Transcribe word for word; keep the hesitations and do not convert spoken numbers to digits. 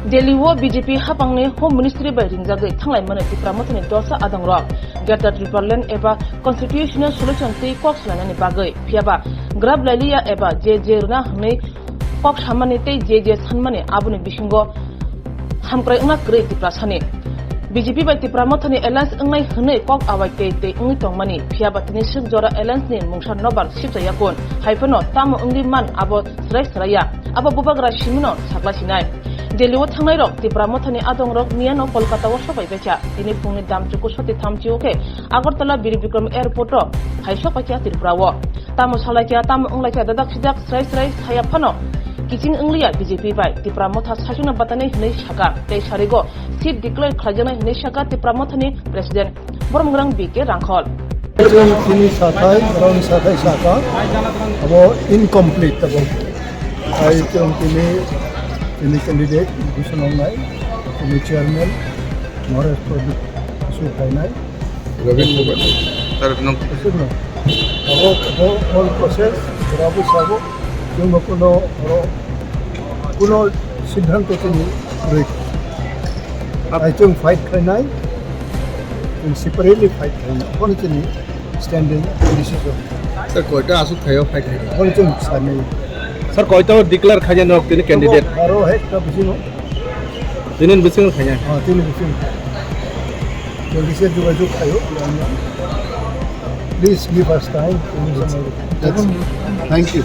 Delhi o B J P hapangni Home Ministry bai ringjagwi thanglaimani Tipra Mothani dosa adongrok Greater Tipraland eba Constitutional Solution twi kok salainani bagwi, phiyaba grab lailiya eba je je rwna hwnwi kok samani tei je je sanmani aboni bisingo hamkrai wngna kwrwi Tiprasani. B J P bai Tipra Mothani alliance wngnai hwnwi kok awai tei tei wngwi tongmani, phiyaba tini swk jora alliance ni mungsa nobar sibchayakun, hai phano tamo wngwi man abo swrai swraiya, abo bubagra simino sakla sinai. Delhi o thangnairok Tipra Mothani adongrok miyano Kolkata o sokaibaikha. Tini phungni damchuku soti thamchi o khe Agartala Bir Bikram Airport o hai sokpaikha Tripura o. Tamo salaikha, tamo wnglaikha, dadak sidak srai srai saya phano kiching wngliya B J P bai Tipra Motha saichungna batanai hwnwi saka. Tei sarigo seat declare khlaijaknai hwnwi saka Tipra Mothani President Boromgrang B K Rangkhol. Chwng tini sathai, borokni sathai saka, abo incomplete abo. Hai chwng tini, tini candidate ghosona wngnai, tini chairman Maharaj Pradip Kisu phainai. Robin Mohan. Sir, no. Abo, abo all process, abo sabo, chwngbo kuno, oro, kuno siddhanto tini rwi. Ai chwng fight khlainai, chwng separately fight khlainai. Kono chini standing decision. Sir, koita aswk thaio fight khlainai? Kono chwng sanai. Sir, koita declare khainai nok tini candidate? Aro hai ekta bisino. Tini bising khainai? Ah, tini bising. Chwng kisa jogajog khaio. Please give us time. Thank you.